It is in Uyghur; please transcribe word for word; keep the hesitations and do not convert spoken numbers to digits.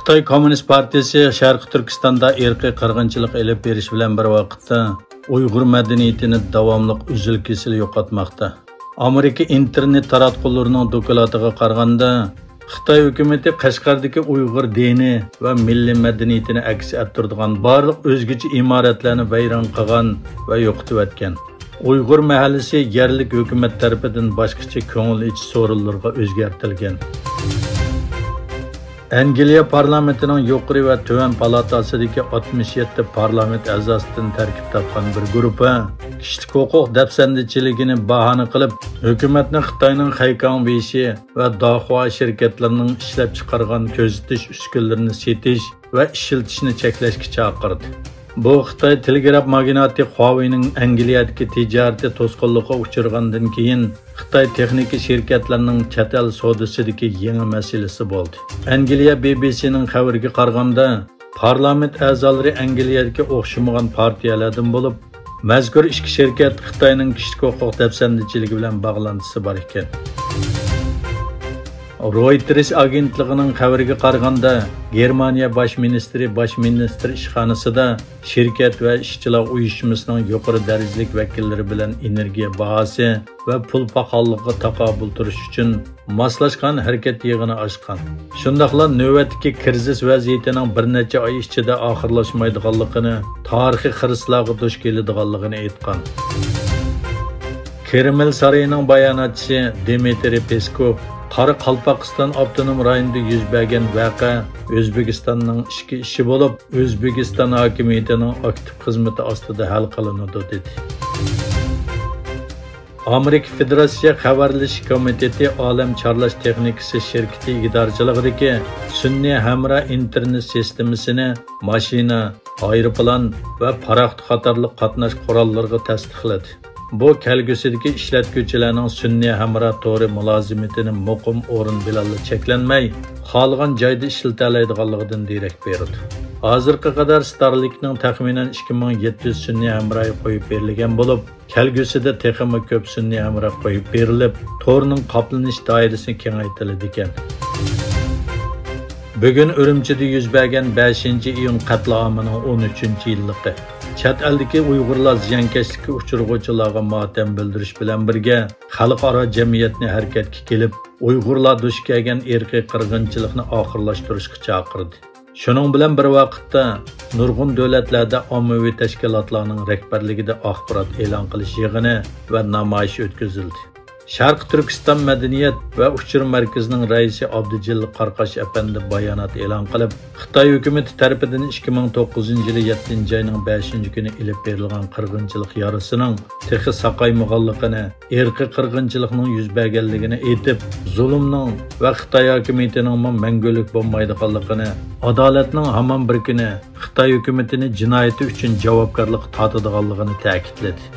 خىتاي كوممۇنىست پارتىيىسى شەرقىي تۈركىستاندا ئىرقىي قىرغىنچىلىق ئېلىپ بېرىش بىلەن بىر ۋاقىتتا، ئۇيغۇر مەدەنىيىتىنى داۋاملىق ئۈزۈل-كېسىل يوقاتماقتا. ئامېرىكا ئىنتېرنېت تاراتقۇلىرىنىڭ دوكلاتىغا قارىغاندا، خىتاي ھۆكۈمىتى قەشقەردىكى ئۇيغۇر دىنى ۋە مىللىي مەدەنىيىتىنى ئەكس ئەتتۈرىدىغان بارلىق ئۆزگىچە ئىمارەتلەرنى ۋەيران قىلغان ۋە يوقىتىۋەتكەن. ئۇيغۇر مەھەللىسى يەرلىك ھۆكۈمەت تەرىپىدىن باشقىچە كۆڭۈل ئېچىش سورۇنلىرىغا ئۆزگەرتىلگەن. ئەنگلىيە پارلامېنتىنىڭ يۇقىرى ۋە تۆۋەن پالاتاسىدىكى ئاتمىش يەتتە پارلامېنت ئەزاسىدىن تەركىب تاپقان بىر گۇرۇپپا كىشىلىك ھوقۇق دەپسەندىچىلىكىنى باھانە قىلىپ، ھۆكۈمەتنى خىتاينىڭ خەيكاڭ بېشى ۋە داخۇا شىركەتلىرىنىڭ ئىشلەپچىقارغان كۆزىتىش ئۈسكۈنىلىرىنى سېتىش ۋە ئىشلىتىشنى چەكلەشكە چاقىردى. بۇ خىتاي تېلېگراف ماگناتى خۇاۋېينىڭ ئەنگلىيەدىكى تىجارىتى توسقۇنلۇققا ئۇچرىغاندىن كېيىن، خىتاي تېخنىكا شىركەتلىرىنىڭ چەت ئەل سودىسىدىكى يېڭى مەسىلىسى بولدى. ئەنگلىيە بى بى سىنىڭ خەۋىرىگە قارىغاندا، پارلامېنت ئەزالىرى ئەنگلىيەدىكى ئوخشىمىغان پارتىيەلەردىن بولۇپ، مەزكۇر ئىككى شىركەت خىتاينىڭ كىشىلىك ھوقۇق دەپسەندىچىلىكى بىلەن باغلانتىسى بار ئىكەن. رويتېرس ئاگېنتلىقىنىڭ خەۋىرىگە قارىغاندا، گېرمانىيە باش مىنىستىرى باش مىنىستىر ئىشخانىسىدا شىركەت ۋە ئىشچىلار ئۇيۇشمىسىنىڭ يۇقىرى دەرىجىلىك ۋەكىللىرى بىلەن ئېنېرگىيە باھاسى ۋە پۇل پاخاللىقىغا تاقابىل تۇرۇش ئۈچۈن ماسلاشقان ھەرىكەت يىغىنى ئاچقان. شۇنداقلا نۆۋەتتىكى كىرىزىس ۋەزىيىتىنىڭ بىر نەچچە ئاي ئىچىدە ئاخىرلاشمايدىغانلىقىنى، تارىخىي خىرىسلارغا دۇچ كېلىدىغانلىقىنى ئېيتقان. كرېمل سارىيىنىڭ باياناتچىسى دىمىترىي پېسكوف قارا قالپاقىستان ئاپتونوم رايونىدا يۈز بەرگەن ۋەقە ئۆزبېكىستاننىڭ ئىچكى ئىشى بولۇپ، ئۆزبېكىستان ھاكىمىيىتىنىڭ ئاكتىپ خىزمىتى ئاستىدا ھەل قىلىنىدۇ، دېدى. ئامېرىكا فېدېراتسىيە خەۋەرلىشىش كومىتېتى ئالەم چارلاش تېخنىكىسى شىركىتى ئىگىدارچىلىقىدىكى سۈنئىي ھەمراھ ئىنتېرنېت سىستېمىسىنى ماشىنا، ئايروپىلان ۋە پاراخوت قاتارلىق قاتناش قوراللىرىغا تەستىقلىدى. بۇ كەلگۈسىدىكى ئىشلەتكۈچىلەرنىڭ سۈنئىي ھەمراھ تورى مۇلازىمىتىنى مۇقىم ئورۇن بىلەنلا چەكلەنمەي، خالىغان جايدا ئىشلىتەلەيدىغانلىقىدىن دېرەك بېرىدۇ. ھازىرغا قەدەر ستارلىنكنىڭ تەخمىنەن ئىككى مىڭ يەتتە يۈز سۈنئىي ھەمراھى قويۇپ بېرىلگەن بولۇپ، كەلگۈسىدە تېخىمۇ كۆپ سۈنئىي ھەمراھ قويۇپ بېرىلىپ، تورنىڭ قاپلىنىش دائىرىسى كېڭەيتىلىدىكەن. بۈگۈن ئۈرۈمچىدە يۈز بەرگەن بەشىنچى ئىيۇن قەتلىئامىنىڭ ئون ئۈچىنچى يىللىقى. چەت ئەلدىكى ئۇيغۇرلار زىيانكەشلىككە ئۇچرىغۇچىلارغا ماتەم بىلدۈرۈش بىلەن بىرگە، خەلقئارا جەمئىيەتنى ھەرىكەتكە كېلىپ، ئۇيغۇرلار دۇچ كەلگەن ئىرقىي قىرغىنچىلىقنى ئاخىرلاشتۇرۇشقا چاقىردى. شۇنىڭ بىلەن بىر ۋاقىتتا، نۇرغۇن دۆلەتلەردە ئاممىۋى تەشكىلاتلارنىڭ رەھبەرلىكىدە ئاخبارات ئېلان قىلىش يىغىنى ۋە نامايىش ئۆتكۈزۈلدى. شەرقىي تۈركىستان مەدەنىيەت ۋە ئۇچۇر مەركىزىنىڭ رەئىسى ئابدۇجېلىل قاراقاش ئەپەندى بايانات ئېلان قىلىپ، خىتاي ھۆكۈمىتى تەرىپىدىن ئىككى مىڭ توققۇزىنچى يىلى يەتتىنچى ئاينىڭ بەشىنچى كۈنى ئېلىپ بېرىلغان قىرغىنچىلىق يارىسىنىڭ تېخى ساقايمىغانلىقىنى، ئىرقىي قىرغىنچىلىقنىڭ يۈز بەرگەنلىكىنى ئېيتىپ، زۇلۇمنىڭ ۋە خىتاي ھاكىمىيىتىنىڭمۇ مەڭگۈلۈك بولمايدىغانلىقىنى، ئادالەتنىڭ ھامان بىر كۈنى خىتاي ھۆكۈمىتىنى جىنايىتى ئۈچۈن جاۋابكارلىققا تارتىدىغانلىقىنى تەكىتلىدى.